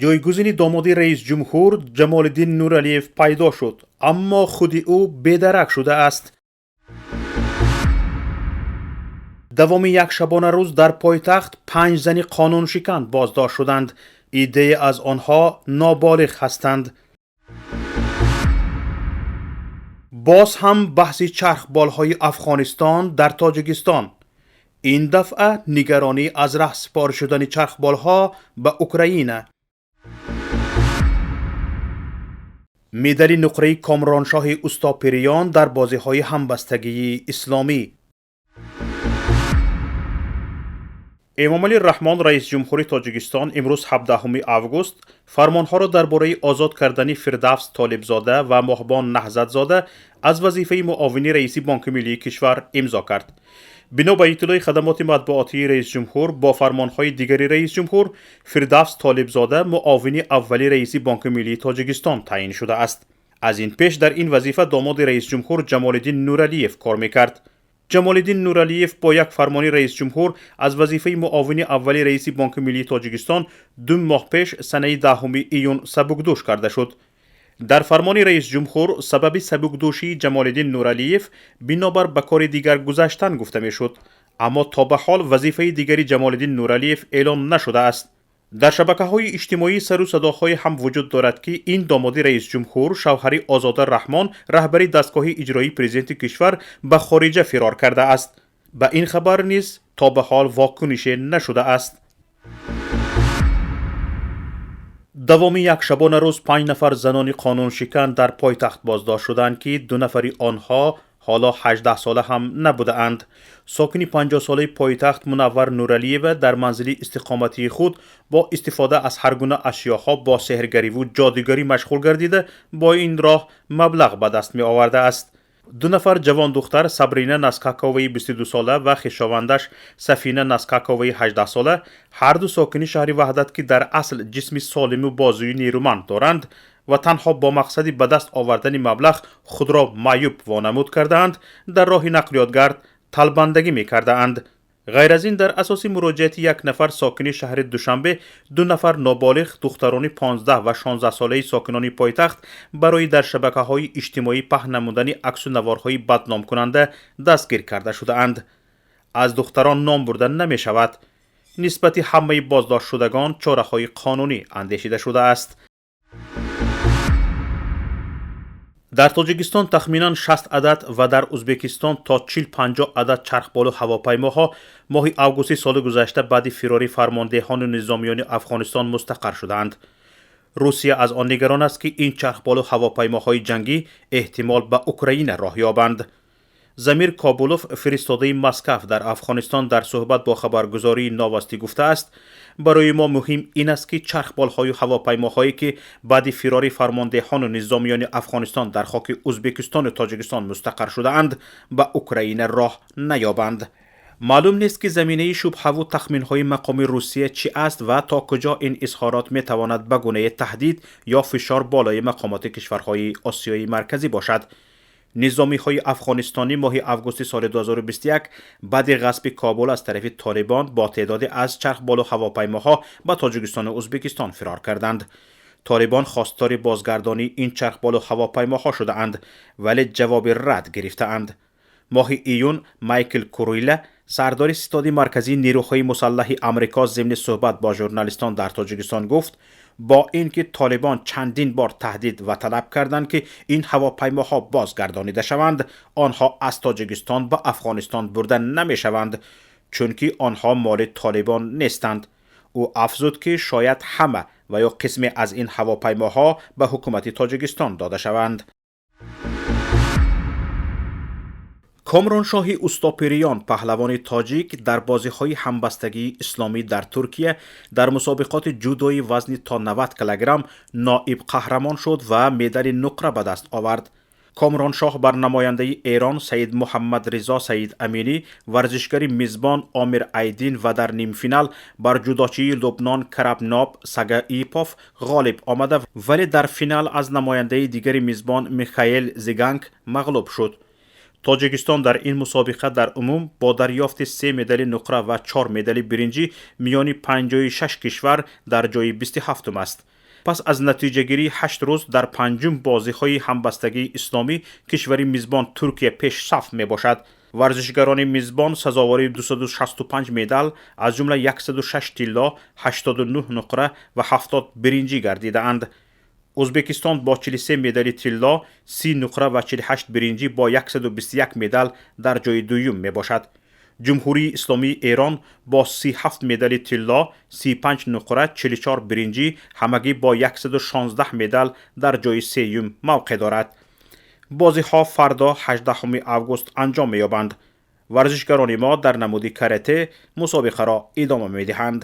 Ҷойгузини домоди раисҷумҳур Ҷамолиддин Нуралиев пайдо шуд, аммо худи ӯ бедарак шудааст. Давоми як шабонарӯз дар пойтахт панҷ зани қонуншикан боздошт шуданд. Иддае аз онҳо ноболиғ ҳастанд. Боз ҳам баҳси чархболҳои Афғонистон дар Тоҷикистон. Ин дафъа нигаронӣ аз раҳ сипорӣ шудани чархболҳо ба Украина. Медали нуқраи Комроншоҳи Устопириён дар бозиҳои ҳамбастагии исломӣ. Эмомалӣ Раҳмон, раисҷумҳури Тоҷикистон, имрӯз 17 август фармонҳоро дар бораи озод кардани Фирдавс Толибзода ва Моҳбон Наҳзатзода аз вазифаи муовини раиси Бонки миллии кишвар имзо кард. Бино ба иттилои хадамоти матбуотии раисҷумҳур, бо фармонҳои дигари раисҷумҳур Фирдавс Толибзода муовини аввали раиси Бонки миллии Тоҷикистон таъин шудааст. Аз ин пеш дар ин вазифа домоди раисҷумҳур Ҷамолиддин Нуралиев кор мекард. Ҷамолиддин Нуралиев бо як фармони раисҷумҳур аз вазифаи муовини аввали раиси Бонки миллии Тоҷикистон 2 моҳ пеш, санаи 10 июн, сабукдӯш карда шуд. Дар фармони раисҷумҳур сабаби сабукдӯшии Ҷамолиддин Нуралиев бинобар ба кори дигар гузаштан гуфта мешуд, аммо то ба ҳол вазифаи дигари Ҷамолиддин Нуралиев эълон нашудааст. Дар шабакаҳои иҷтимоӣ сару садоҳое ҳам вуҷуд дорад, ки ин домоди раисҷумҳур, шавҳари Озода Раҳмон, раҳбари дастгоҳи иҷроии президенти кишвар, ба хориҷа фирор кардааст. Ба ин хабар низ то ба ҳол вокунише нашудааст. Давоми як шабонарӯз панҷ нафар занони қонуншикан дар пойтахт боздошт шуданд, ки ду нафари онҳо ҳоло 18 сола ҳам набудаанд. Сокини 50-солаи пойтахт Мунаввар Нуралиева дар манзили истиқоматии худ бо истифода аз ҳар гуна ашёҳо бо сеҳргариву ҷодугарӣ машғул гардида, бо ин роҳ маблағ ба даст меовардааст. Ду нафар ҷавондухтар, Сабрина Наскаковаи 22-сола ва хешовандаш Сафина Наскаковаи 18-сола, ҳарду сокини шаҳри Ваҳдат, ки дар асл ҷисми солиму бозуи нерӯманд доранд ва танҳо бо мақсади ба даст овардани маблағ худро маъюб вонамуд кардаанд, дар роҳи нақлиётгард талбандагӣ мекардаанд. Ғайр аз ин, дар асоси муроҷиати як нафар сокини шаҳри Душанбе, ду нафар ноболиғ, духтарони 15 ва 16-солаи сокинони пойтахт, барои дар шабакаҳои иҷтимоӣ паҳн намудани аксу наворҳои бадномкунанда дастгир карда шудаанд. Аз духтарон ном бурда намешавад. Нисбати ҳамаи боздоштшудагон чораҳои қонунӣ андешида шудааст. Дар Тоҷикистон тахминан 60 адад ва дар Узбекистон то 40-50 адад чархболу ҳавопаймоҳо моҳи августи соли гузашта баъди фирори фармондеҳону низомиёни Афғонистон мустақар шудаанд. Русия аз он нигарон аст, ки ин чархболу ҳавопаймоҳои ҷангӣ эҳтимол ба Украина роҳ ёбанд. Замир Кобулов, фиристодаи Москав дар Афғонистон, дар суҳбат бо хабаргузории Новостӣ гуфтааст: «Барои мо муҳим ин аст, ки чархболҳою ҳавопаймоҳое, ки баъди фирори фармондеҳону низомиёни Афғонистон дар хоки Узбекистону Тоҷикистон мустақар шудаанд, ба Украина роҳ наёбанд». Маълум нест, ки заминаи шубҳаву тахминҳои мақоми Русия чӣ аст ва то куҷо ин изҳорот метавонад ба гунаи таҳдид ё фишор болои мақомоти кишварҳои Осиёи Марказӣ бошад. Низомиҳои афғонистонӣ моҳи августи соли 2021 баъди ғасби Кобул аз тарафи Толибон бо теъдоде аз чархболу ҳавопаймоҳо ба Тоҷикистону Узбекистон фирор карданд. Толибон хостори бозгардонии ин чархболу ҳавопаймоҳо шудаанд, вале ҷавоби рад гирифтаанд. Моҳи июн Майкл Куруйла, сардори ситоди марказии нерӯҳои мусаллаҳи Амрико, зимни суҳбат бо журналистон дар Тоҷикистон гуфт: бо ин ки Толибон чандин бор таҳдид ва талаб карданд, ки ин ҳавопаймоҳо бозгардонида шаванд, онҳо аз Тоҷикистон ба Афғонистон бурда намешаванд, чунки онҳо моли Толибон нестанд. Ӯ афзуд, ки шояд ҳама ва ё қисме аз ин ҳавопаймоҳо ба ҳукумати Тоҷикистон дода шаванд. Комроншоҳи Устопириён, паҳлавони тоҷик, дар бозиҳои ҳамбастагии исломӣ дар Туркия дар мусобиқоти ҷудои вазни то 90 килограмм ноиб қаҳрамон шуд ва медали нуқра ба даст овард. Комроншоҳ бар намояндаи Эрон Саид Муҳаммад Ризо Саид Аминӣ, варзишгари мизбон Омир Айдин ва дар нимфинал бар ҷудочии Лубнон Карабноб Сагаипов ғолиб омада, вале дар финал аз намояндаи дигари мизбон Михаэл Зиганг мағлуб шуд. Тоҷикистон дар ин мусобиқа дар умум бо дарёфти се медали нуқра ва чор медали биринҷӣ миёни 56 кишвар дар ҷои 27-ум аст. Пас аз натиҷагирии 8 рӯз дар панҷум бозиҳои ҳамбастагии исломӣ, кишвари мизбон Туркия пешсаф мебошад. Варзишгарони мизбон сазовори 265 медал, аз ҷумла 106 тилло, 89 нуқра ва 70 биринҷӣ гардидаанд. Ӯзбекистон бо 43 медали тилло, 30 нуқра ва 48 биринҷӣ бо 121 медал дар ҷои дуюм мебошад. Ҷумҳурии Исломии Эрон бо 37 медали тилло, 35 нуқра, 44 биринҷӣ, ҳамагӣ бо 116 медал дар ҷои сеюм мавқеъ дорад. Бозиҳо фардо, 18 август, анҷом меёбанд. Варзишгарони мо дар намуди карате мусобиқаро идома медиҳанд.